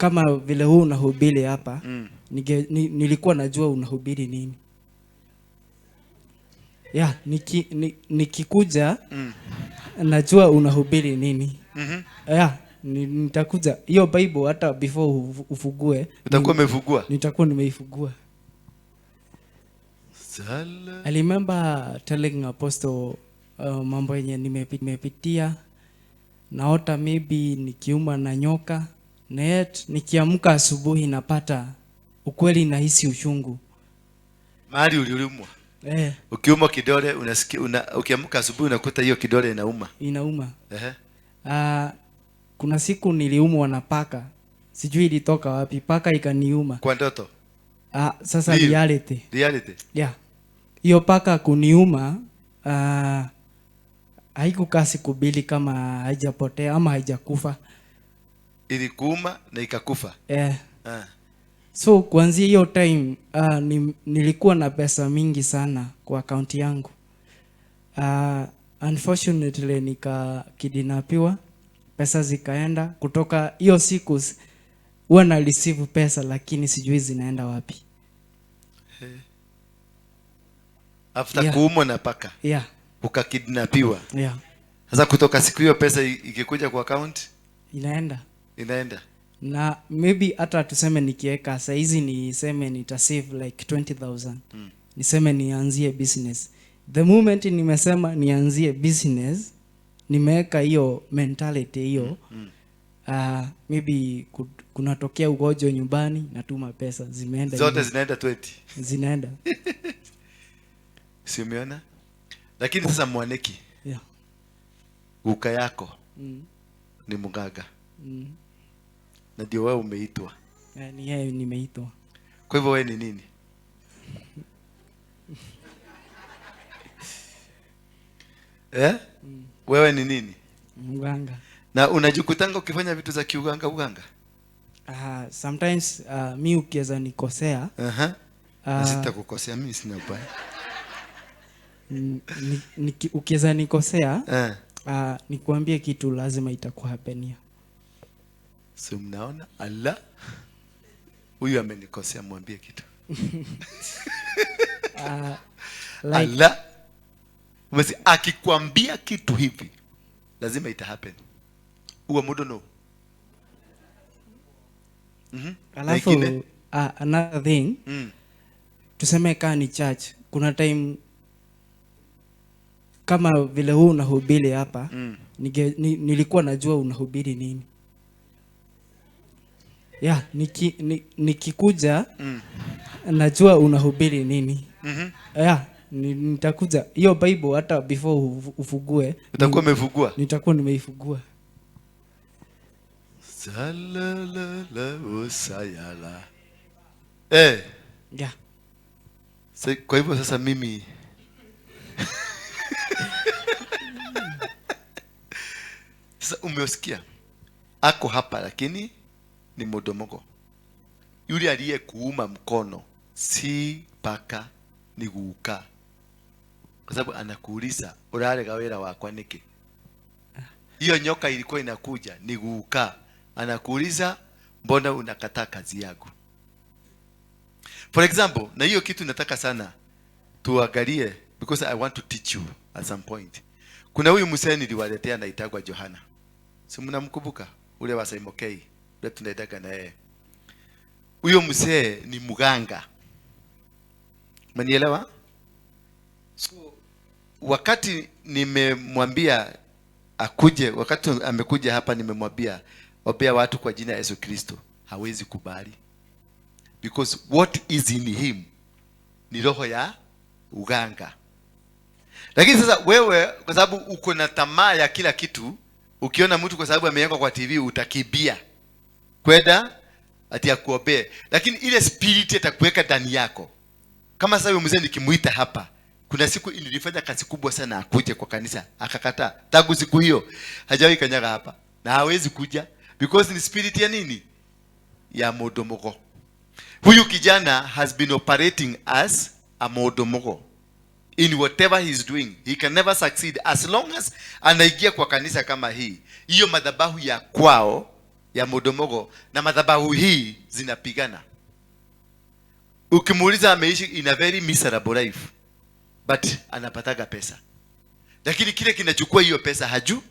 Kama vile huu unahubiri hapa, nilikuwa najua unahubiri nini. Yeah, nikikuja najua unahubiri nini. Yeah, nitakuja hiyo Bible hata before ufugue. Utakuwa umefungua. Nitakuwa nimeifungua. Sala. I remember telling Apostle mambo yenye nimepitia. Naota maybe nikiuma na nyoka, na yet nikiamka asubuhi napata ukweli nahisi uchungu. Mahali uliumwa. Eh. Ukiumwa kidole unasikia ukiamka asubuhi unakuta hiyo kidole inauma. Inauma. Ehe. Kuna siku niliumwa na paka, sijui ilitoka wapi, paka ikaniuma. Kwa ndoto? Sasa Real. Reality. Reality. Yeah, hiyo paka kuniuma, haikukaa siku 2 kama haijapotea ama haijakufa. Ilikuuma na ikakufa. Eh. Ah. So kuanzia hiyo time, nilikuwa na pesa mingi sana kwa akaunti yangu. Unfortunately nikakidnapiwa, pesa zikaenda. Kutoka hiyo siku huwa na receive pesa lakini sijui zinaenda wapi. After kuumwa na paka. Yeah. Ukakidnapiwa. Yeah. Sasa kutoka siku hiyo pesa ikikuja kwa account inaenda. Inaenda. Na maybe hata tuseme nikiweka saizi, niseme nita save like 20,000. Niseme nianzie business. The moment nimesema nianzie business, nimeweka hiyo mentality hiyo, maybe kunatokea ugonjwa nyumbani, natuma pesa, zimeenda Zote hivyo. Zinaenda 20. Zinaenda. Si umeona? Lakini sasa Mwaniki, Yeah. guka yako ni mganga. Na ndio wewe umeitwa. Eh, ni yeye nimeitwa. Kwa hivyo wewe ni nini? Eh? Wewe ni nini? Mganga. Na unajikutanga ukifanya vitu za kiuganga uganga? Sometimes mi ukiweza nikosea, Na sitakukosea, mimi sina ubaya. Ukiweza nikosea, nikuambie kitu lazima itakuhappenia. Si mnaona? Allah. Huyu amenikosea, mwambie kitu. Like, Allah. Umesi akikwambia kitu hivi lazima ita happen. Uwe mudo no. Na Alafu ingine? Another thing, tuseme kaa ni church, kuna time kama vile huu unahubiri hapa, nilikuwa najua unahubiri nini. Yeah, nikikuja najua unahubiri nini. Yeah, nitakuja hiyo Bible hata before ufugue. Utakuwa umefungua. Nitakuwa nimeifungua. Salalala usayala. Eh. Yeah. So, kwa hivyo sasa mimi sasa umesikia ako hapa lakini ni modomogo. Yule aliyekuuma mkono si paka, ni guka, kwa sababu anakuuliza urarega wira wakwa niki. Hiyo nyoka ilikuwa inakuja ni guka, anakuuliza mbona unakataa kazi yangu. For example, na hiyo kitu nataka sana tuangalie because I want to teach you at some point. Kuna huyu mzee niliwaletea anaitagwa Johana. Si mnamkumbuka? Ule wa Saimokei, ule tunaendaga na yeye. Huyo mzee ni mganga. Umenielewa? So wakati nimemwambia akuje, wakati amekuja hapa nimemwambia ombea watu kwa jina la Yesu Kristo, hawezi kubali. Because what is in him ni roho ya uganga. Lakini sasa wewe kwa sababu uko na tamaa ya kila kitu, ukiona mtu kwa sababu amewekwa kwa TV utakimbia kwenda ati akuombee, lakini ile spirit itakuweka ndani yako. Kama sasa huyo mzee nikimuita hapa, kuna siku nilifanya kazi kubwa sana akuje kwa kanisa, akakataa. Tangu siku hiyo hajawahi kanyaga hapa na hawezi kuja because ni spirit ya nini? Ya modomogo. Huyu kijana has been operating as a modomogo in whatever he is doing. He can never succeed as long as anaingia kwa kanisa kama hii. Hiyo madhabahu ya kwao ya Mudomogo na madhabahu hii zinapigana. Ukimuuliza ameishi in a very miserable life, but anapataga pesa, lakini kile kinachukua hiyo pesa haju.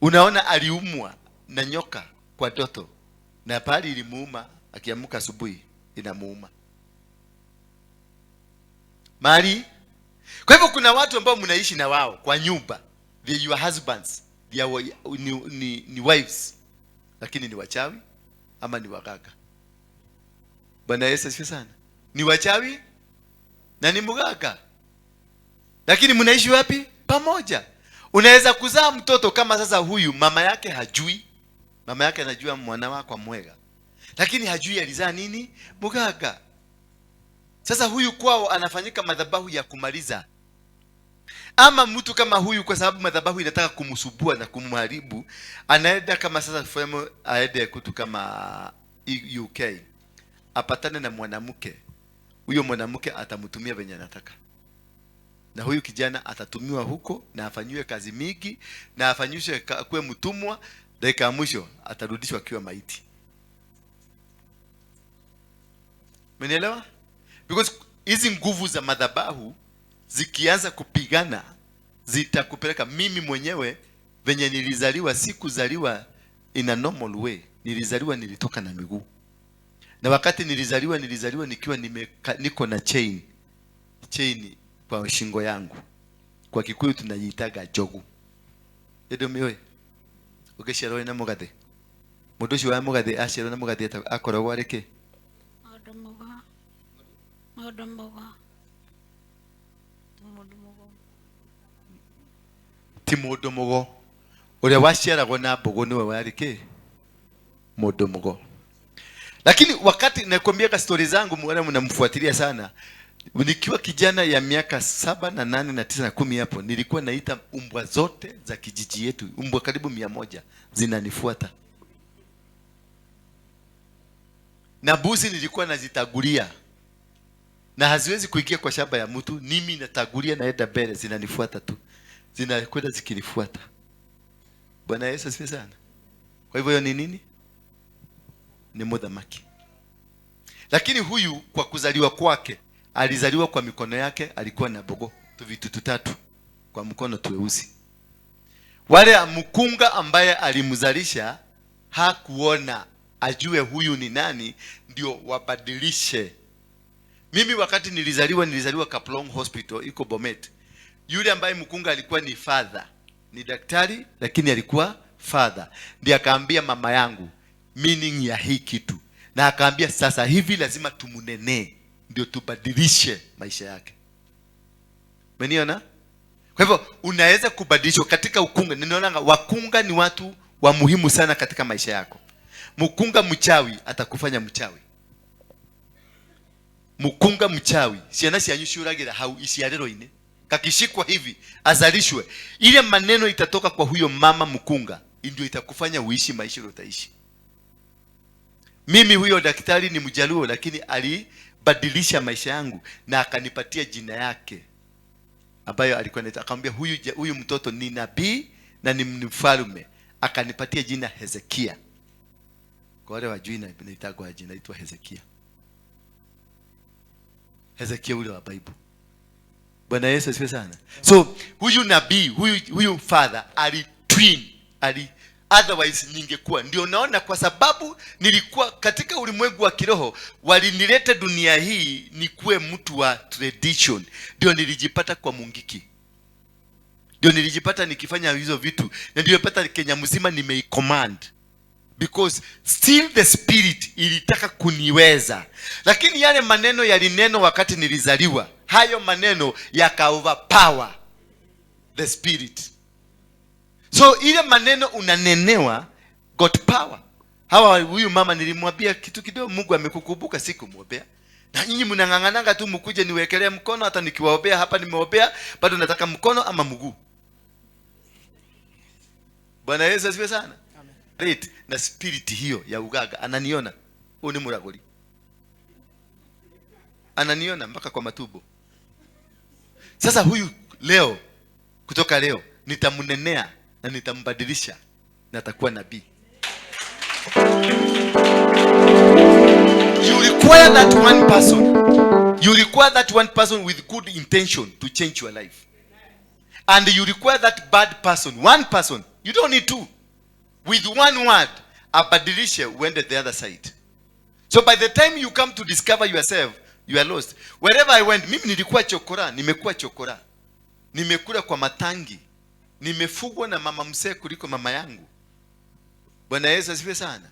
Unaona, aliumwa na nyoka kwa ndoto, na pali ilimuuma, akiamka asubuhi inamuuma mali. Kwa hivyo kuna watu ambao mnaishi na wao kwa nyumba, they your husbands, they are, ni wives, lakini ni wachawi ama ni waganga. Bwana Yesu asifiwe sana. Ni wachawi na ni mganga, lakini mnaishi wapi? Pamoja. Unaweza kuzaa mtoto kama sasa huyu, mama yake hajui, mama yake anajua mwana wako mwega, lakini hajui alizaa nini, mganga. Sasa huyu kwao anafanyika madhabahu ya kumaliza. Ama mtu kama huyu, kwa sababu madhabahu inataka kumsubua na kumharibu, anaenda kama sasa femo, aende kutu kama UK, apatane na mwanamke huyo, mwanamke atamtumia venye anataka, na huyu kijana atatumiwa huko na afanyiwe kazi mingi na afanyishwe kuwe mtumwa. Dakika ya mwisho atarudishwa akiwa maiti. Umenielewa? Because hizi nguvu za madhabahu zikianza kupigana zitakupeleka. Mimi mwenyewe venye nilizaliwa, sikuzaliwa in a normal way. Nilizaliwa nilitoka na miguu, na wakati nilizaliwa, nilizaliwa nikiwa niko na chain kwa shingo yangu. Kwa Kikuyu tunajiitaga jogu. Ndio mioe ukiciarwo na mugathe, mundu ucio wa mugathe aciarwo na mugathe akoragwo arĩ kĩ? Maũndũ mũgo. Maũndũ mũgo. Mũndũ mũgo. Ti mundu mugo. Uria waciaragwo na mbogo niwe warĩ kĩ? Mundu mugo. Lakini wakati nakwambiaga stori zangu, wale mnamfuatilia sana, nikiwa kijana ya miaka 7 na 8 na 9 na 10 hapo, nilikuwa naita umbwa zote za kijiji yetu, umbwa karibu 100 zinanifuata, na mbuzi nilikuwa nazitagulia na haziwezi kuingia kwa shamba ya mtu. Mimi natagulia, naenda mbele, zinanifuata tu, zinakwenda zikinifuata. Bwana Yesu asifiwe sana. Kwa hivyo hiyo ni nini? Ni muthamaki. Lakini huyu kwa kuzaliwa kwake, alizaliwa kwa mikono yake, alikuwa na bogo tu vitu tutatu kwa mkono tuweusi. Wale mkunga ambaye alimzalisha hakuona ajue huyu ni nani, ndio wabadilishe. Mimi wakati nilizaliwa, nilizaliwa Kaplong Hospital iko Bomet. Yule ambaye mkunga alikuwa ni father, ni daktari lakini alikuwa father. Ndiye akaambia mama yangu meaning ya hii kitu, na akaambia sasa hivi lazima tumunenee ndio tubadilishe maisha yake. Umeniona? Kwa hivyo unaweza kubadilishwa katika ukunga. Ninaona wakunga ni watu wa muhimu sana katika maisha yako. Mkunga mchawi atakufanya mchawi. Mkunga mchawi, ciana cianyu ciuragira hau iciarĩro-inĩ, kakishikwa hivi azalishwe, ile maneno itatoka kwa huyo mama mkunga ndio itakufanya uishi maisha utaishi. Mimi huyo daktari ni Mjaluo, lakini alibadilisha maisha yangu na akanipatia jina yake ambayo alikuwa anaita, akamwambia huyu mtoto ni nabii na ni mfalme, akanipatia jina Hezekia. Kwa wale wajui naitagwa jina, naitwa Hezekia. Hezekia ule wa Bible. Bwana Yesu asifiwe sana. So huyu nabii, huyu father alitwin, ali otherwise ningekuwa. Ndio naona kwa sababu nilikuwa katika ulimwengu wa kiroho, walinileta dunia hii nikuwe mtu wa tradition. Ndio nilijipata kwa Mungiki. Ndio nilijipata nikifanya hizo vitu. Na ndio nilipata Kenya mzima nimeicommand. Because still the spirit ilitaka kuniweza. Lakini yale maneno yalinenwa wakati nilizaliwa, hayo maneno yaka overpower the spirit. So ile maneno unanenewa got power. Hawa huyu mama nilimwambia kitu kidogo, Mungu amekukumbuka, sikumwombea. Na nyinyi mnang'ang'ananga tu mkuje niwekelee mkono, hata nikiwaombea hapa nimeombea, bado nataka mkono ama mguu. Bwana Yesu asifiwe sana. Amen. Right. Na spirit hiyo ya ugaga ananiona. Huyu ni muraguri. Ananiona mpaka kwa matumbo. Sasa huyu leo, kutoka leo nitamnenea na nitambadilisha na atakuwa nabii. You require that one person. You require that one person with good intention to change your life. And you require that bad person, one person. You don't need two. With one word, abadilishe uende the other side. So by the time you come to discover yourself, you are lost. Wherever I went, mimi nilikuwa chokora, nimekuwa chokora. Nimekula kwa matangi. Nimefugwa na mama mzee kuliko mama yangu. Bwana Yesu asifiwe sana.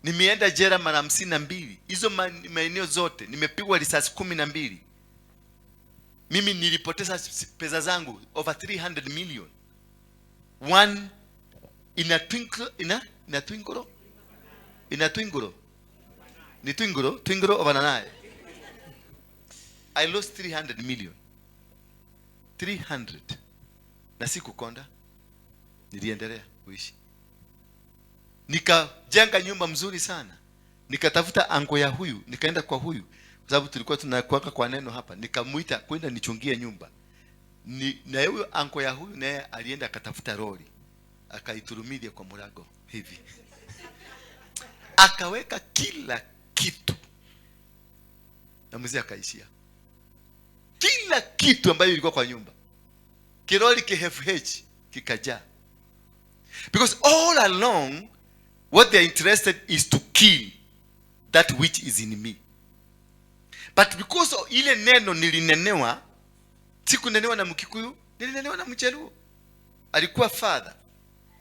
Nimeenda jela mara 52. Hizo maeneo zote nimepigwa risasi 12. Mimi nilipoteza pesa zangu over 300 million. One in a twinkle, in a twinkle, in a twinkle, ni twinkle, twinkle of an eye. I lost 300 million. 300. Na sikukonda. Niliendelea kuishi. Nikajenga nyumba mzuri sana. Nikatafuta uncle ya huyu, nikaenda kwa huyu kwa sababu tulikuwa tunakuwaka kwa neno hapa. Nikamuita kwenda nichungie nyumba. Na huyo uncle ya huyu naye alienda akatafuta lori, akaiturumilia kwa mlango hivi, akaweka kila kitu, na mzee akaishia kila kitu ambayo ilikuwa kwa nyumba, kiroli KFH kikajaa, because all along what they are interested is to kill that which is in me. But because of ile neno nilinenewa, sikunenewa na Mkikuyu, nilinenewa na Mjaluo. Alikuwa father,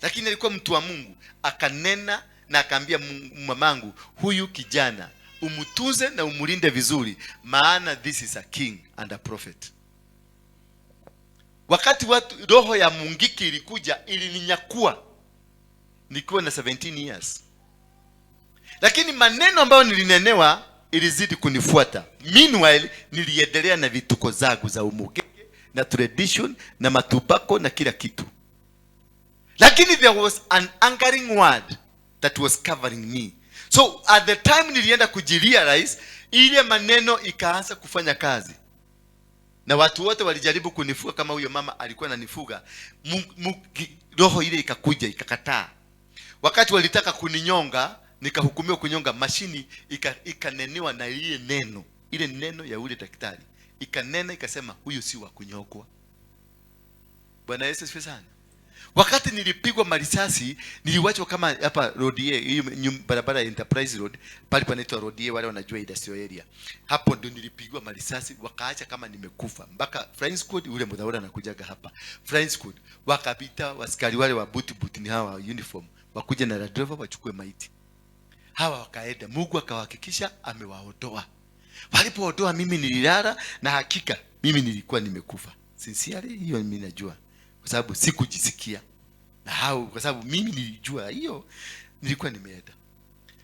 lakini alikuwa mtu wa Mungu. Akanena na akaambia mamangu, "Huyu kijana umtuze na umulinde vizuri, maana this is a king and a prophet." Wakati watu roho ya Mungiki ilikuja, ilininyakua nikiwa na 17 years, lakini maneno ambayo nilinenewa ilizidi kunifuata. Meanwhile, niliendelea na vituko zangu za umugenge na tradition na matubako na kila kitu, lakini there was an anchoring word that was covering me. So at the time nilienda kujirealize, ile maneno ikaanza kufanya kazi, na watu wote walijaribu kunifuga kama huyo mama alikuwa ananifuga. Roho ile ikakuja ikakataa. Wakati walitaka kuninyonga, nikahukumiwa kunyonga, mashini ikanenewa na ile neno, ile neno ya ule daktari ikanena, ikasema, "Huyu si wa kunyongwa." Bwana Yesu asifiwe sana. Wakati nilipigwa marisasi, niliwachwa kama hapa Rodie, hii barabara ya Enterprise Road, pale panaitwa Rodie, wale wanajua industrial area. Hapo ndio nilipigwa marisasi, wakaacha kama nimekufa. Mpaka Flying Squad, ule mudhaura anakujaga hapa. Flying Squad wakapita, askari wale wa buti buti, ni hawa wa uniform, wakuja na Land Rover wachukue maiti. Hawa wakaenda, Mungu akawahakikisha amewaondoa. Walipoondoa, mimi nililala, na hakika mimi nilikuwa nimekufa. Sincerely, hiyo mimi najua kwa sababu sikujisikia na hao, kwa sababu mimi nilijua hiyo nilikuwa nimeenda.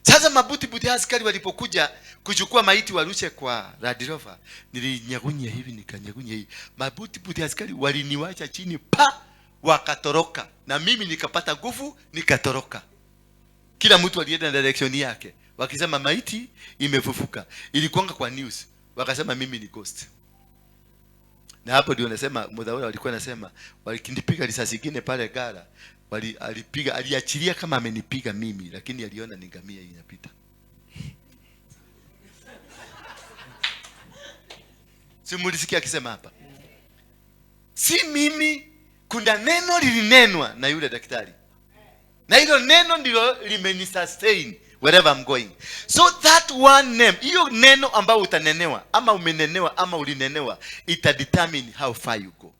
Sasa mabuti buti askari walipokuja kuchukua maiti warushe kwa Land Rover, nilinyagunya hivi, nikanyagunya hivi, mabuti buti askari waliniwacha chini pa, wakatoroka, na mimi nikapata nguvu nikatoroka. Kila mtu alienda na direction yake, wakisema maiti imefufuka. Ilikuwanga kwa news, wakasema mimi ni ghost. Na hapo ndio nasema mudhaura walikuwa nasema walikinipiga risasi ingine pale Gara, alipiga, aliachilia kama amenipiga mimi, lakini aliona ni ngamia inapita. Si mulisikia akisema hapa? Si mimi, kuna neno lilinenwa na yule daktari, na hilo neno ndilo limenisustain wherever I'm going. So that one name, hiyo neno ambayo utanenewa ama umenenewa ama ulinenewa, ita determine how far you go.